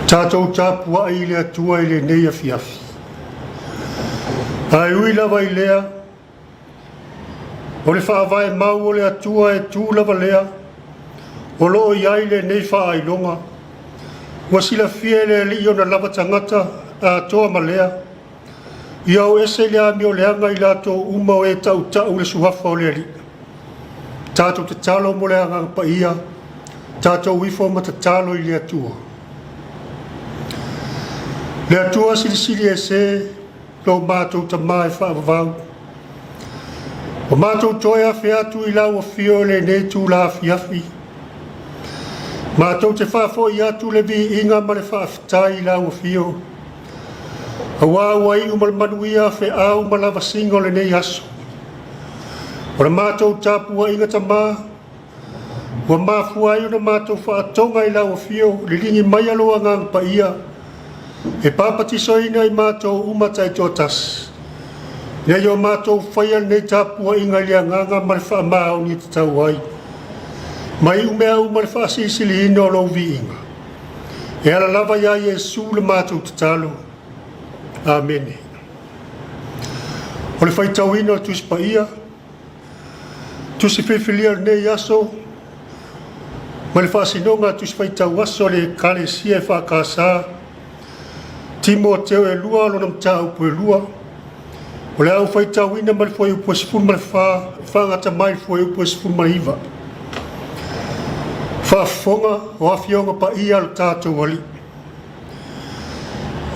Tatou tapuai i le Atua i lenei afiafi. Ae ui lava i lea, o le faavae mau o le Atua e tu lava lea, o lo o i ai lenei faailoga. Ua silafia e le Alii ona lava tagata atoa ma lea, ia o ese i le amio leaga i latou uma o e tautau le suafa o le Alii. Tatou tatalo mo le agaga paia, tatou ifo ma tatalo i le Atua. Le Atua silisili ese lo matou tama e faavavau. O matou toe afe atu i lau afio i lenei tula afiafi. Matou te faafoi atu le viiga ma le faafetai i lau afio. Aua ua iu ma le manuia feau ma lavasiga o lenei aso. O le matou tapuaiga tama, ua mafua ai ona matou faatoga i lau afio, liligi maia lou agaga paia, e papatisoina i matou uma taitoatasi. Ina ia o matou faia lenei tapuaiga i le agaga ma le faamaoni e tatau ai. Ma iu mea uma le faasilisiliina o lou viiga. E ala lava iā Iesu le matou tatalo. Amene. O le faitauina o le Tusi Paia, Tusi filifilia o lenei aso, ma le faasinoga a Tusi Faitau Aso a le Ekalesia EFKS, Timoteo e 2, lona mataupu e 2. O le a ou faitauina mai le fuaiupu e 14 e faagata mai le fuaiupu e 19. Faafofoga o Afioga Paia a lo tatou Alii.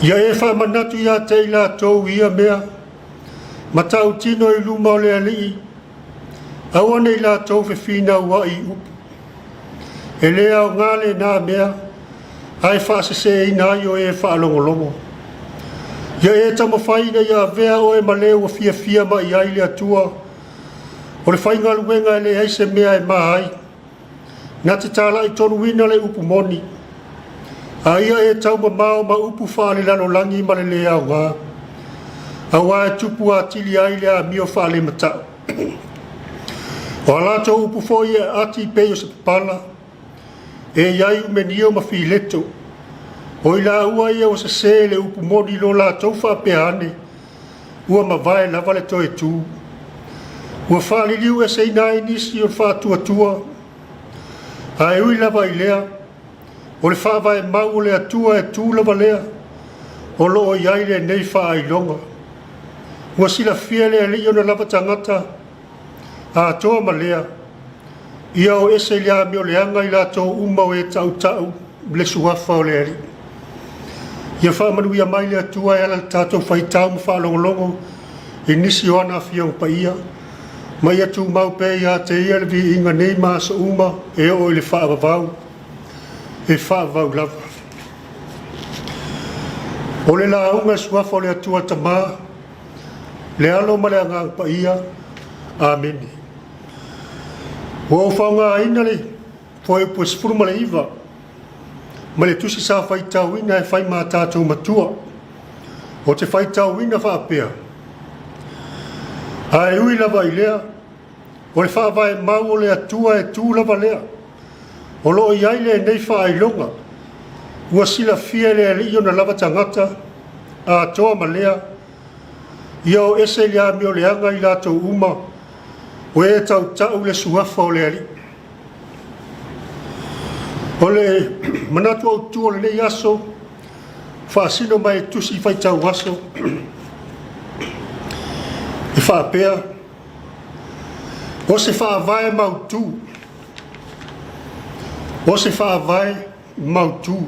Ia e faamanatu ia te i latou ia mea, ma tautino i luma o le Alii, aua ne i latou fefinauai i upu. E le aoga lena mea, ae faaseseina ai o e faalogologo. Ia e taumafai ina ia avea oe ma le ua fiafia mai ai le Atua, o le faigaluega e leai se mea e ma ai, na te talai tonuina le upu moni, a ia e taumamao ma upu faalelalolagi ma le le aoga, aua e tupu atili ai le amio faalemata'u. O a latou upu foi e aati pei o se papala, e i ai Umenio ma Fileto, o i laua ia ua sesē le upu moni lo latou faapea ane, ua mavae lava le toe tu. Ua faaliliu eseina ai nisi o le faatuatua, ae ui lava i lea, o le faavae mau o le Atua e tu lava lea, o lo o i ai lenei faailoga. Ua silafia e le Alii ona lava tagata, atoa ma lea, ia o ese i le amio leaga i latou uma o e tautau le suafa o le Alii. Ia faamanuia mai le Atua e ala i le tatou faitau ma faalogologo i nisi o ana afioga paia, ma ia tumau pea ia te ia le viiga nei ma aso uma e oo i le faavavau, e faavavau lava. O le lauga e suafa o le Atua Tama, le Alo ma le Agaga Paia. Amene. Ua ou faaaogaina le fuaiupu e 19 ma le tusi sa faitauina e fai ma tatou matua. O te faitauina faapea, ae ui lava i lea, o le faavae mau o le Atua e tu lava lea. O lo o i ai lenei faailoga, ua silafia e le Alii ona lava tagata, atoa ma lea, ia o ese i le amio leaga i latou uma, o e tautau le suafa o le Alii. O le manatu autu o lenei aso, faasino mai e tusi faitau aso, e faapea, o se faavae mautu, o se faavae mautu.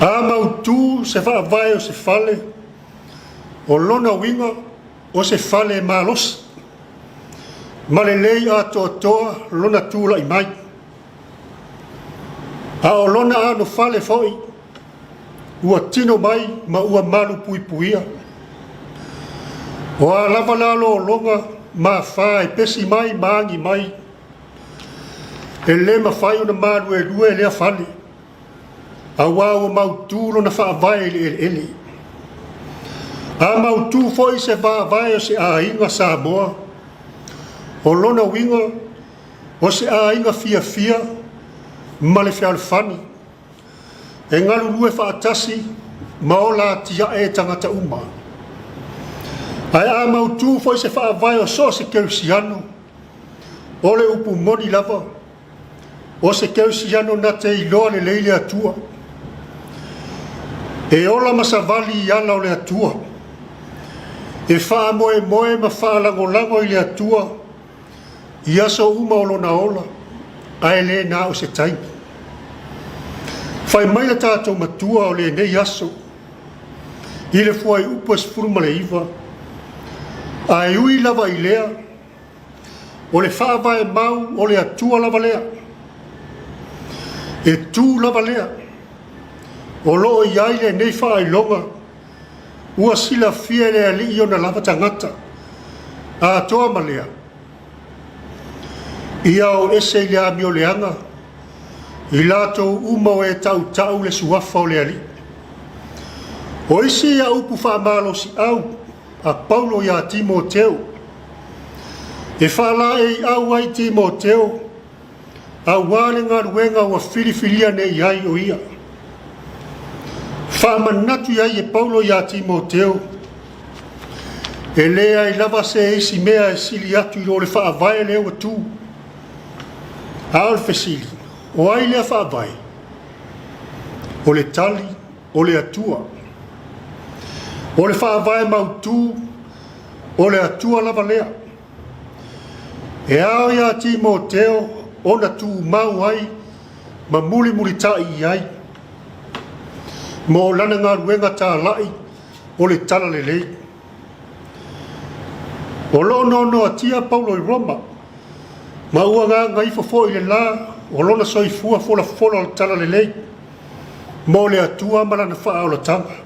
A mautu se faavae o se fale, o lona uiga o se fale malosi, ma lelei atoatoa lona tulai mai. A o lona anofale foi, ua tino mai ma ua malupuipuia. O a lava la lologa ma afa e pesi mai ma agi mai, e le mafai ona maluelue lea fale, aua ua mautu lona faavae i le eleele. A mautu foi se vaavae o se aiga Samoa, o lona uiga o se aiga fiafia ma le fealofani. E galulue faatasi ma ola atiae tagata uma. Ae a mautu foi se faavae o so o se kerisiano, o le upu moni lava, o se kerisiano na te iloa lelei le Atua. E ola ma savali i ala o le Atua. E faamoemoe ma faalagolago i le Atua i aso uma o lona ola, ae le na o se taimi. Fai mai le tatou matua o lenei aso, i le fuaiupu e 19, ae ui lava i lea, o le faavae mau o le Atua lava lea, e tu lava lea, o lo o i ai lenei faailoga, ua silafia e le Alii ona lava tagata, atoa ma lea, ia o ese i le amioleaga, i latou uma o e tautau le suafa o le Alii. O isi ia upu faamalosiau a Paulo iā Timoteo, e faalaeiau ai Timoteo auā le galuega ua filifilia nei ai o ia. Faamanatu i ai e Paulo iā Timoteo, e leai lava se isi mea e sili atu i lo le faavae lea ua tu. A o le fesili, o ai lea faavae? O le tali, o le Atua. O le faavae mautu, o le Atua lava lea. E ao iā Timoteo ona tumau ai ma mulimulitai i ai mo lana galuega talai o le talalelei. O lo o noanoatia Paulo i Roma, ma ua gagaifo foi le la o lona soifua folafola o le talalelei mo le Atua ma lana faaolataga.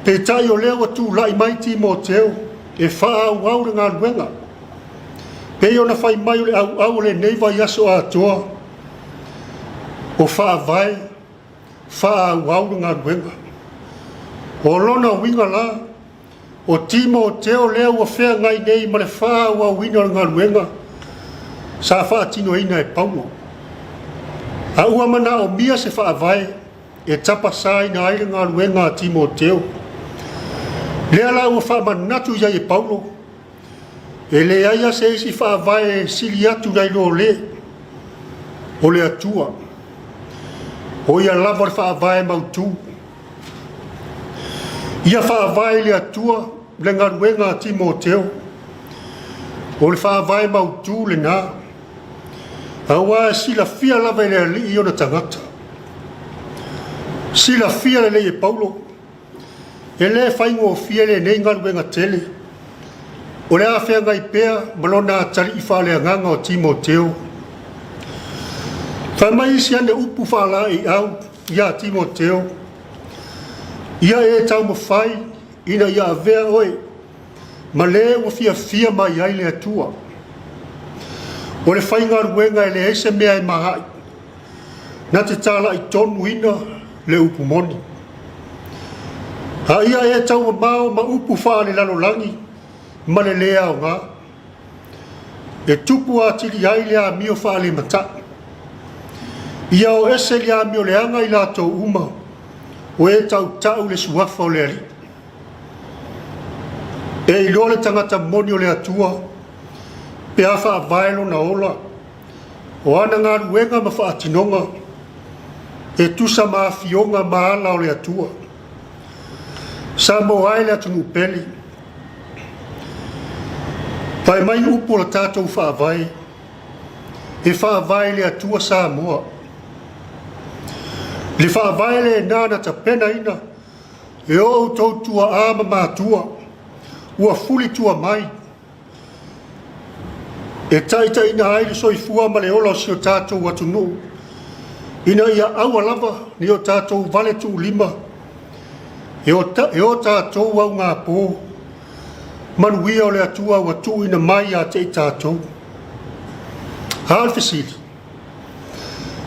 Peitai o lea ua tulai mai Timoteo e faaauau le galuega, pei ona fai mai o le auau o lenei vaiaso atoa, o faavae faaauau le galuega. O lona uiga la, o Timoteo lea ua feagai nei ma le faaauauina o le galuega sa faatinoina e Paulo. A ua manaomia se faavae e tapasaina ai le galuega a Timoteo. Lea la ua faamanatu i ai e Paulo, e leai lava se isi faavae e sili atu nai lo le, o le Atua. O ia lava le faavae mautu. Ia faavae i le Atua le galuega a Timoteo. O le faavae mautu lena, auā e silafia lava e le Alii ona tagata. Silafia lelei e Paulo, e le faigofie lenei galuega tele, o le a feagai pea ma lona atalii faaleagaga o Timoteo. Fai mai isi ane upu faalaeiau iā Timoteo, ia e taumafai ina ia avea oe ma le ua fiafia mai ai le Atua. O le faigaluega e leai se mea e maai, na te talai tonuina le upu moni. A ia e taumamao ma upu faalelalolagi ma le lē aoga, e tupu atili ai le amio faalematai. Ia o ese i le amioleaga i latou uma o e tautau le suafa o le Alii. E iloa le tagata moni o le Atua pe a faavae lona ola, o ana galuega ma faatinoga e tusa ma afioga ma ala o le Atua. Samoa e le atunuu pele, fai mai upu o le tatou faavae, e faavae i le Atua Samoa. Le faavae lena na tapenaina e o outou tuaa ma matua, ua fulitua mai, e taitaiina ai le soifua ma le ola o si o tatou atunuu, ina ia aua lava ne i o tatou vale tuulima e o tatou augāpō, manuia o le Atua ua tuuina mai ia te i tatou. A o le fesili,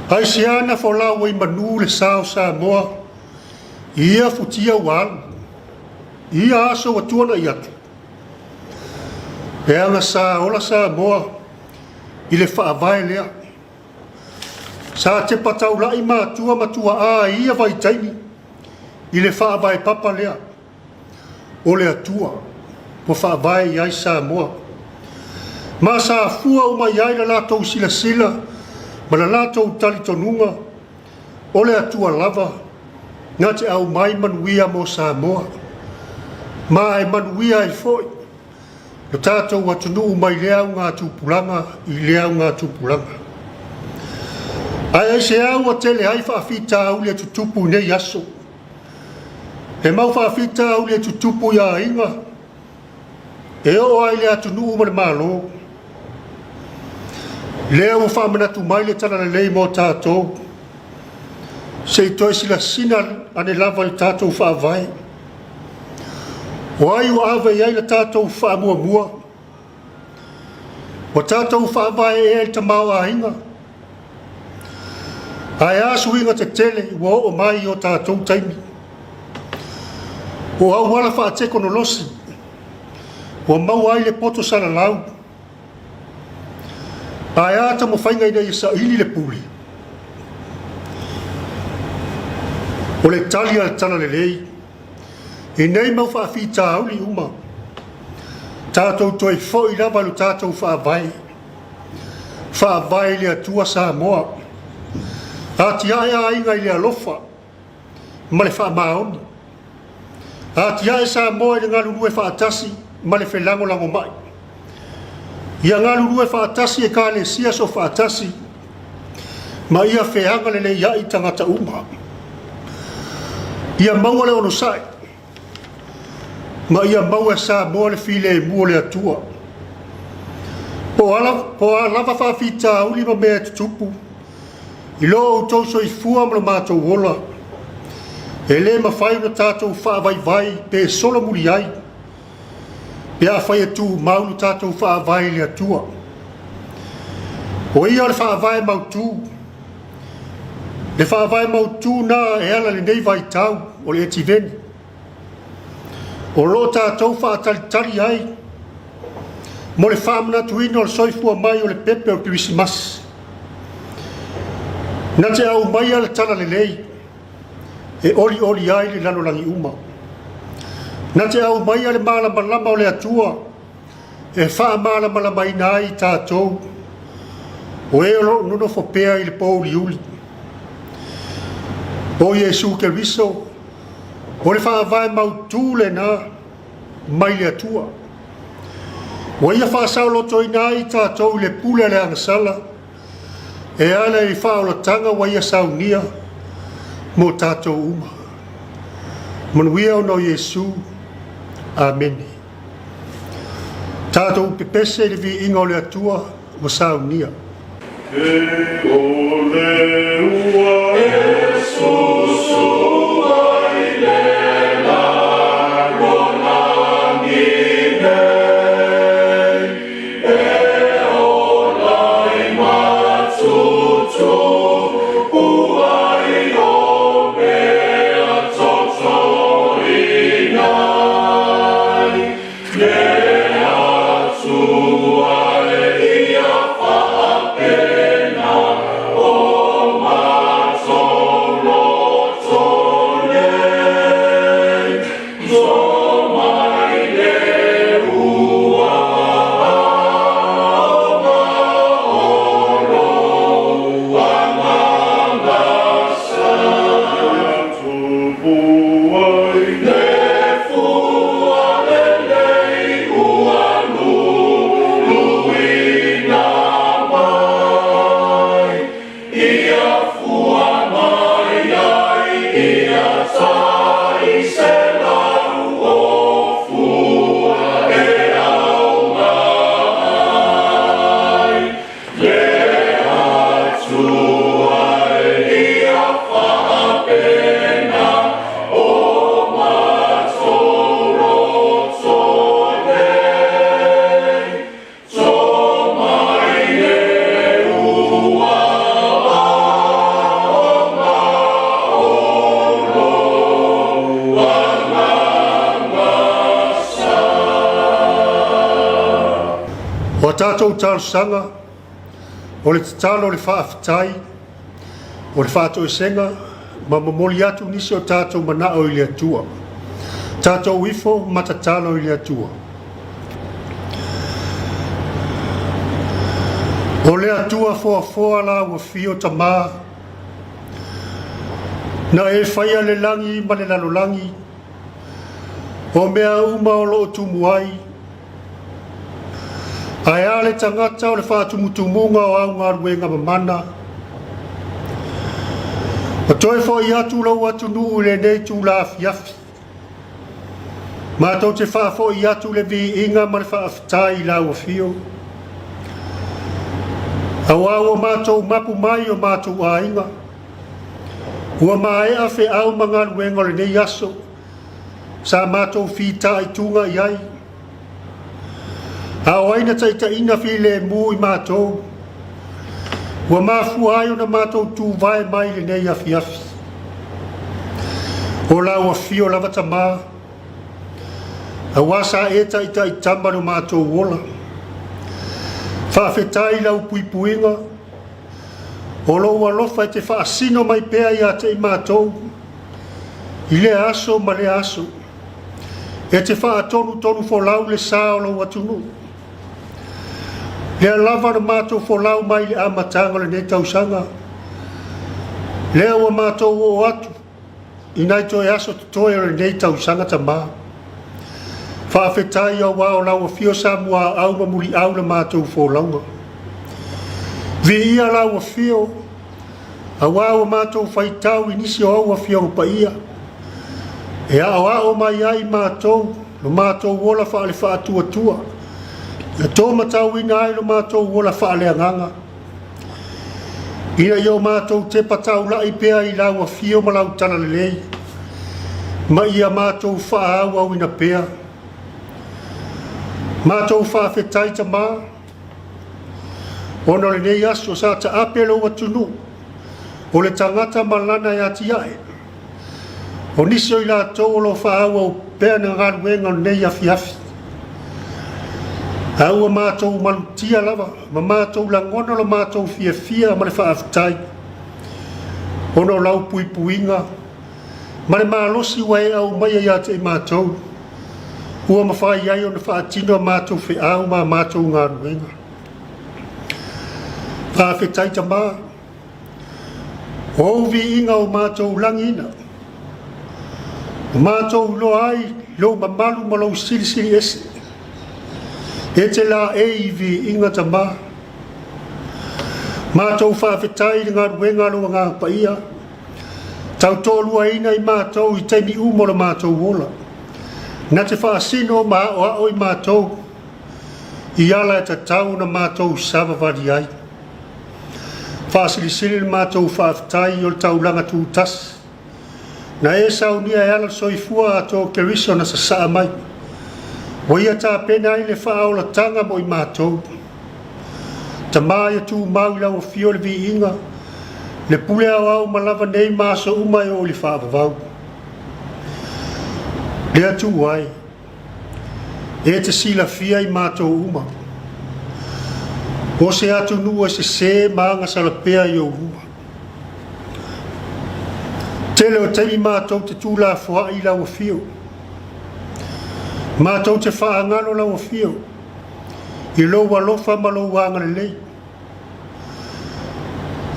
aisea na folau ai manu le sa o Samoa i ia futia ua alu, i ia aso ua tuanai atu? Leaga sa ola Samoa i le faavae lea. Sa tepa taula'i matua ma tua'a i ia vaitaimi i le faavae papa lea o le Atua ua faavae i ai Samoa. Ma sa fua uma i ai la latou silasila ma la latou talitonuga o le Atua lava na te aumai manuia mo Samoa, ma e manuia ai foi lo tatou atunuu mai lea augatupulaga i lea augatupulaga. Ae aisea ua tele ai faafitauli e tutupu i nei aso? He mau faafitauli e tutupu i aiga, e oo lava i le atunuu ma le Malo. Lea ua faamanatu mai le Talalelei mo tatou, se i toe silasila ane lava i le tatou faavae. O ai ua ave i ai le tatou faamuamua? Ua tatou faavae ea i le tamaoaiga? Ae a suiga tetele ua oo mai i o tatou taimi? O auala faatekonolosi ua maua ai le poto salalau. Ae a taumafaiga ina ia saili le pule? O le tali a le Talalelei i nei mau faafitauli uma, tatou toe foi lava i lo tatou faavae, faavae i le Atua Samoa, atiae aiga i le alofa ma le faamaoni, atiae Samoa i le galulue faatasi ma le felagolagomai, ia galulue faatasi Ekalesia soofaatasi ma ia feagaleleiai tagata uma. Ia maua le onosai ma ia maua e Samoa le filemu o le Atua. Po o a lava faafitauli ma mea e tutupu i lo outou soifua ma lo matou ola, e le mafai ona tatou faavaivai pe solomuli ai pe afai e tumau lo tatou faavae i le Atua. O ia o le faavae mautu, le faavae mautu na e ala i lenei vaitau o le etiveni, o lo o tatou faatalitali ai mo le faamanatuina o le soifua mai o le pepe o le Kerisimasi. Na te aumaia le talalelei e olioli ai le lalolagi uma. Na te aumaia le malamalama o le Atua e faamalamalamaina ai i tatou o e o lo o nonofo pea i le pōuliuli. O Iesu Keriso, o le faavae mautū lena mai le Atua. Ua ia faasaolotoina ai i tatou i le pule a le agasala, e ala i faaolataga ua ia saunia mo tatou uma. Manuia ona o Iesu. Amene. Tatou pepese i le viiga o le Atua ua saunia. E o le ua e susu ai le lalolagi nei, e ola i matutu ai o mea totoina ai, le Atua e ia faapena o matou loto nei, to mai le ua o ma o lou Agaga sa. Le fua lelei ua luluina mai, ia fua mai ai ia tai 100 o fua e auga ai. Le Atua e ia faapena o matou loto nei, to mai le ua o ma o lou Agaga sa. O a tatou talosaga, o le tatalo o le faafetai. O le faatoesega ma momoli atu nisi o tatou manao i le Atua. Tatou ifo ma tatalo i le Atua. O le Atua foafoa la ua fio tamā, na e faia le lagi ma le lalolagi, o mea uma o loo tumu ai, ae a le tagata o le faatumutumuga o au galuega mamana. Ua toe foi atu lou atunuu i lenei itula afiafi. Matou te faafoi atu le viiga ma le faafetai i lau afio. Aua ua matou mapu mai o matou aiga, ua maea feau ma galuega o lenei aso sa matou fitaituga i ai. A o ai na taitaiina filemu i matou, ua mafua ai ona matou tuvae mai i lenei afiafi. O lau afio lava tamā, aua sa e taitai tama lo matou ola. Faafetai i lau puipuiga, o lou alofa e te faasino mai pea ia te i matou, i lea aso ma lea aso. E te faatonutonu folau le sa o lou atunuu. Lea lava na matou folau mai i le amataga o lenei tausaga. Lea ua matou oo atu i nai toe aso totoe o lenei tausaga tamā. Faafetai aua o lau afio sa muaau ma muliau la matou folauga. Viia lau afio aua ua matou faitau i nisi o au afioga paia e aoao mai ai matou lo matou ola faale-faatuatua, e tōmatauina ai lo matou ola faaleagaga, ina ia o matou tepa taulai pea i lau afio ma lau talalelei, ma ia matou faaauauina pea. Matou faafetai tamā, ona o lenei aso sa taape lou atunuu, o le tagata ma lana e atiae. O nisi o i latou o lo o faaauau pea na galuega o lenei afiafi. A ua matou malutia lava ma matou lagona lo matou fiafia ma le faafetai, ona o lau puipuiga ma le malosi ua e aumaia ia te i matou, ua mafai ai ona faatino a matou feau ma a matou galuega. Faafetai tamā, o ou viiga o matou lagiina, o matou iloa ai lou mamalu ma lou silisili ese. E te laei i viiga tamā. Matou faafetai i le galuega a lou Agaga Paia, tautoaluaina i matou i taimi uma o le matou ola, na te faasino ma aoao i matou i ala e tatau ona matou savavali ai. Faasilisili le matou faafetai o le taulaga tutasi na e saunia e ala le soifua atoa o Keriso na sasaa mai, ua ia tapena ai le faaolataga mo i matou. Tamā ia tumau i lau afio le viiga, le pule aoao ma lava nei ma aso uma e oo i le faavavau. Le Atua e, e te silafia i matou uma, o se atunuu e sesē ma agasalapea i ou luma. Tele o taimi matou te tuulafoai i lau afio, matou te faagalo lau afio i lou alofa ma lou agalelei,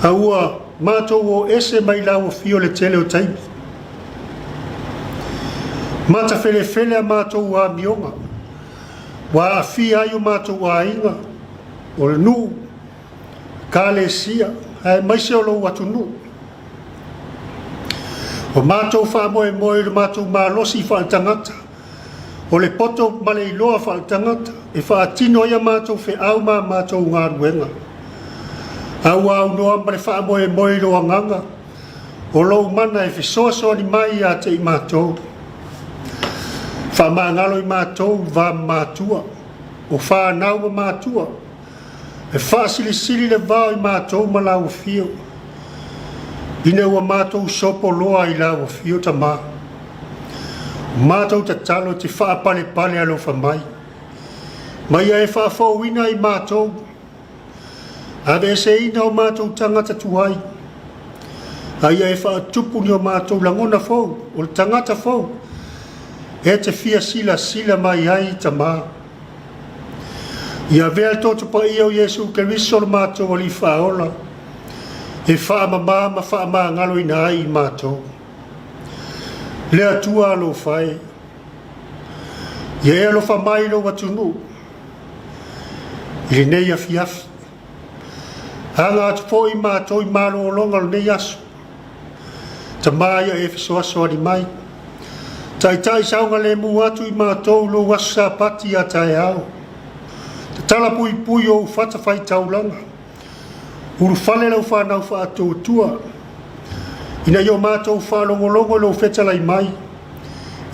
a ua matou o ese mai lau afio le tele o taimi. Matafelefele a matou amioga, ua aafia ai o matou aiga, o le nuu, Ekalesia, aemaise o lou atunuu. O matou faamoemoe i lo matou malosi faaletagata, o le poto ma le iloa faaletagata e faatino ai a matou feau ma a matou galuega. A ua aunoa ma le faamoemoe i lou agaga, o lou mana e fesoasoani mai ia te i matou. Faamagalo i matou va ma matua, o fanau ma matua, E faasilisili le vao i matou ma lau afio, ina ua matou sopo loa i lau afio tamā. O matou tatalo e te faapalepale alofa mai, ma ia e faafouina i matou, aveeseina o matou tagata tuai. A ia e faatupu ni o matou lagona fou, o le tagata fou, e te fia silasila mai ai, Tamā. Ia avea le toto paia o Iesu Keriso lo matou Alii Faaola e faamamā ma faamagaloina ai i matou. Le Atua alofa e, ia e alofa mai i lou atunuu i lenei afiafi. Aga atu foi matou i malologa o lenei aso. Tamā ia e fesoasoani mai. Taitai saogalemu atu i matou lou aso Sapati a taeao. Tatala puipui o ou fatafaitaulaga. Ulufale lau whanau whaatuatua. Ina ia o matou whaalongolongo i lou fetalai mai,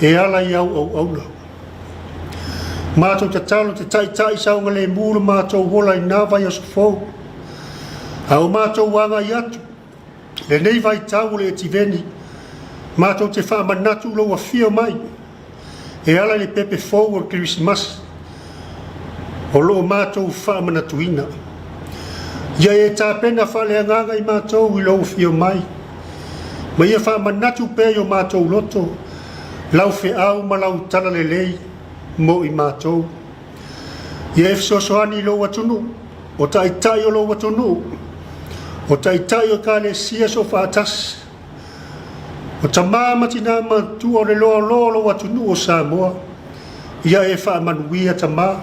e ala i au auauna. Matou tatalo te taitai saogalemu lo matou ola i nā vaiaso fou. A o matou agai atu, lenei vaitau o le etiveni, matou te faamanatu lou afio mai, e ala i le pepe fou o le Kerisimasi, o lo o matou faamanatuina. Ia e tapena faaleagaga i matou i lou afio mai, ma ia faamanatu pea i o matou loto, lau feau ma lau talalelei mo i matou. Ia e fesoasoani i lou atunuu, o taitai o lou atunuu, o taitai o Ekalesia soofaatasi, o tamā ma tinā matutua o le loaloa o lou atunuu o Samoa. Ia e faamanuia Tamā,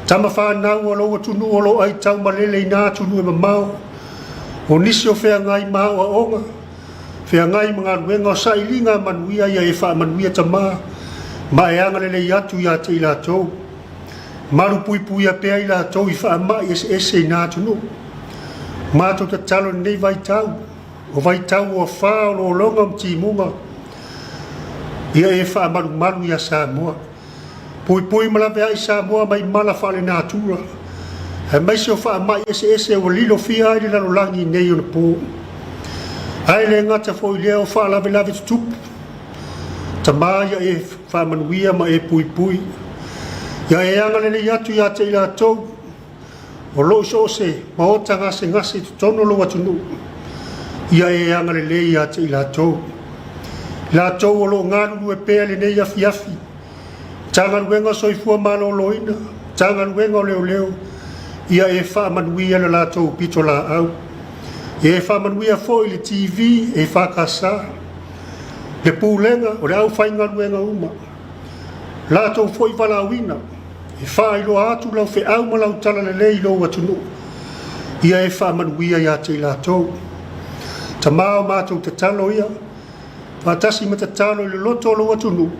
tama whānau o lou atunuu o lo aitaumalele i nā atunuu e mamao, o nisi o feagai ma aoaoga, feagai ma galuega o sailiga manuia, ia e faamanuia Tamā, ma e agalelei atu ia te i latou. Malupuipuia pea i latou i faamai eseese i nā atunuu. Matou tatalo i lenei vaitau, o vaitau o afā o lologa ma timuga, ia e faamalumalu ia Samoa. Puipui ma laveai Samoa mai mala faalenatura, aemaise o faamai eseese ua lilofia ai le lalolagi nei ona po. Ae le gata foi lea o faalavelave tutupu. Tamā ia e faamanuia ma e puipui. Ia e agalelei atu ia te i latou o loo so o se maota gasegase i totonu o lou atunuu. Ia e agalelei ia te i latou. Latou o loo galulue pea lenei afiafi. Matagaluega o Soifua Maloloina, Matagaluega o Leoleo, ia e faamanuia le latou pitolaau. Ia e faamanuia foi le TV EFKS, le pulega o le aufaigaluega uma, latou foi valaauina e faailoa atu lau feau ma lau talalelei i lou atunuu. Ia e faamanuia ia te i latou. Tamā o matou tatalo ia, faatasi ma tatalo i le loto o lou atunuu,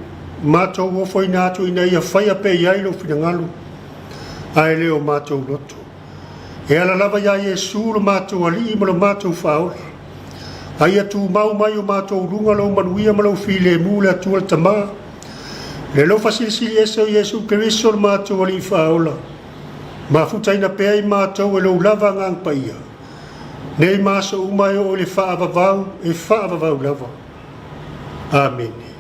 matou ofoina atu ina ia faia pea i ai lou finagalo, ae le o matou loto. E ala lava iā Iesu lo matou Alii ma lo matou Faaola. A ia tumau mai o matou luga lou manuia ma lou filemu le Atua le Tamā, le alofa silisili ese o Iesu Keriso lo matou Alii Faaola, mafutaina pea i matou e lou lava Agaga Paia, nei ma aso uma e oo i le faavavau e faavavau lava. Amene.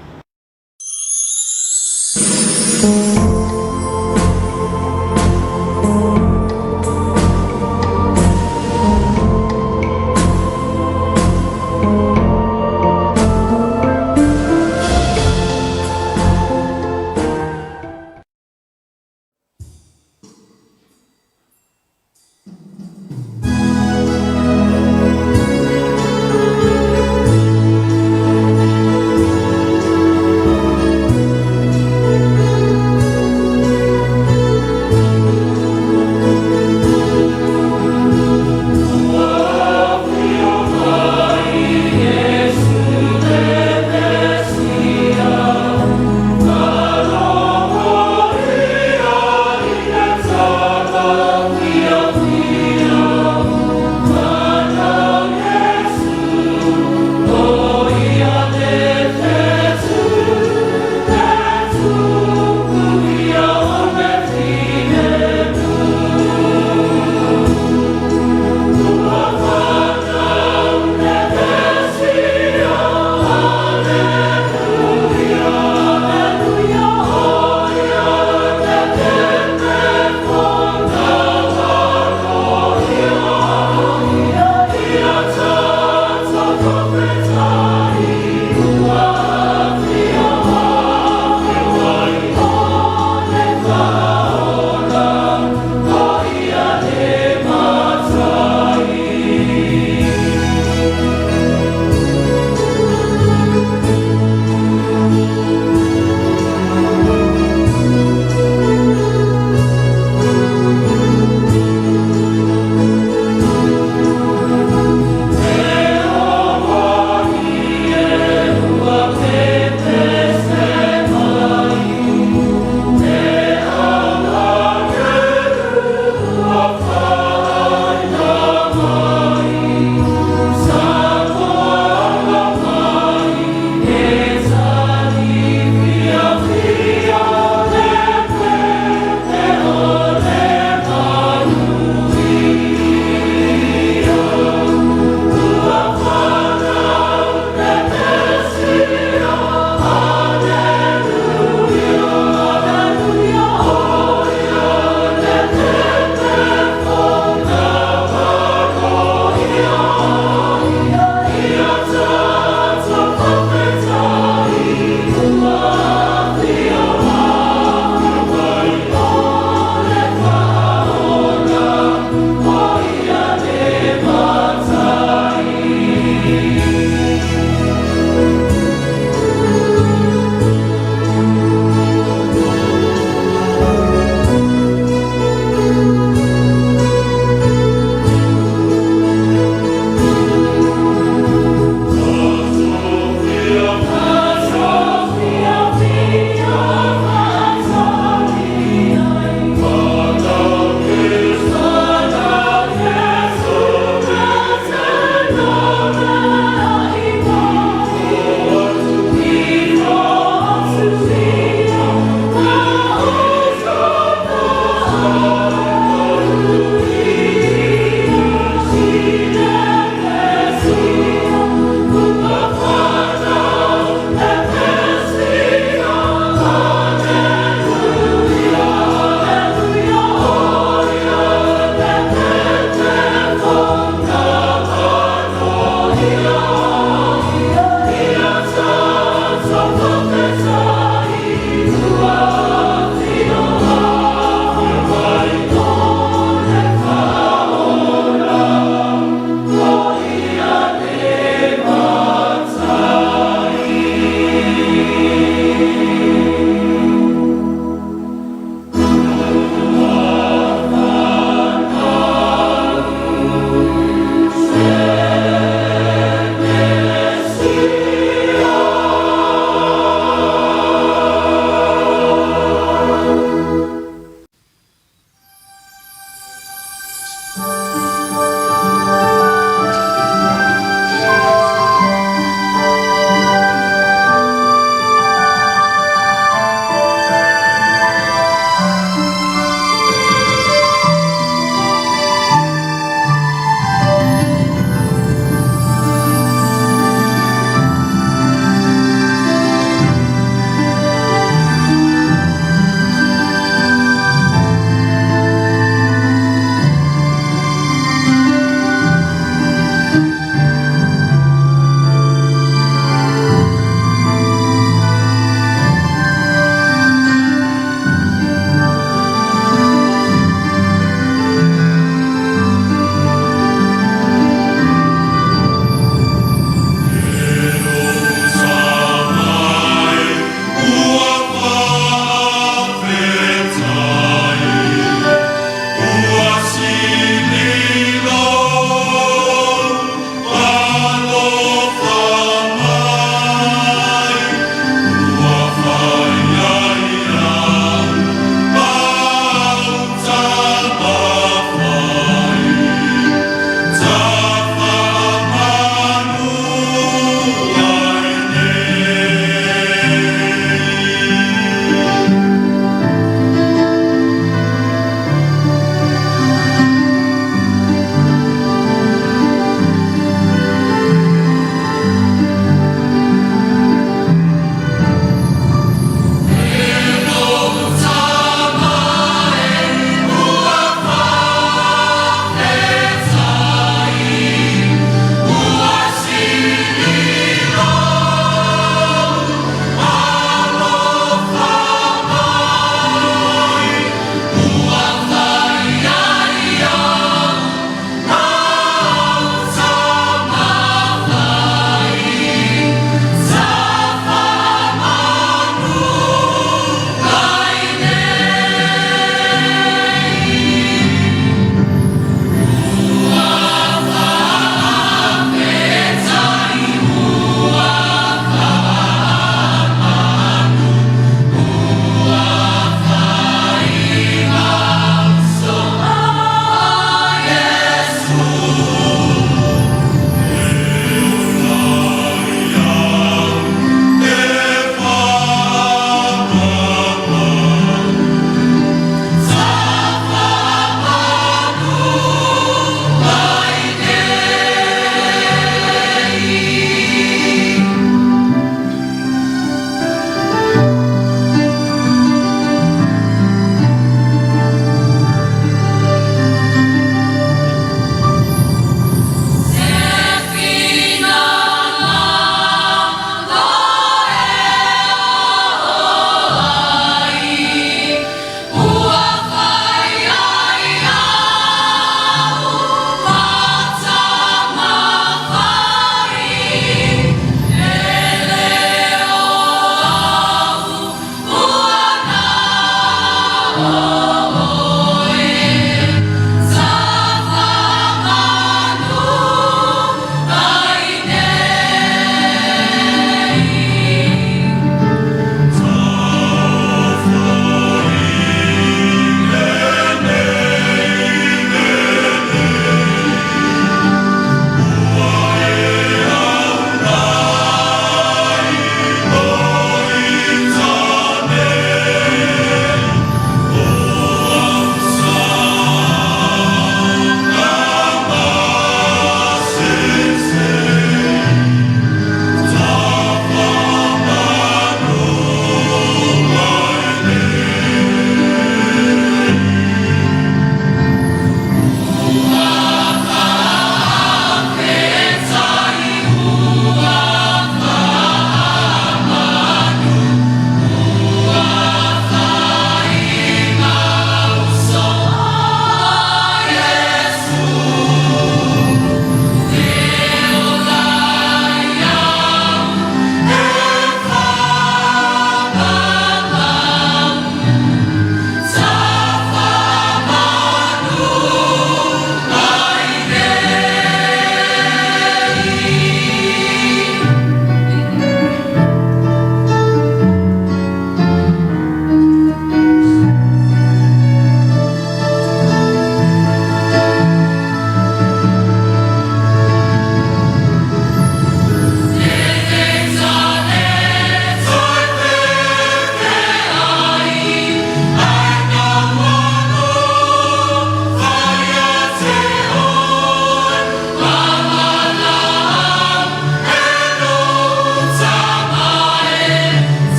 Iesu.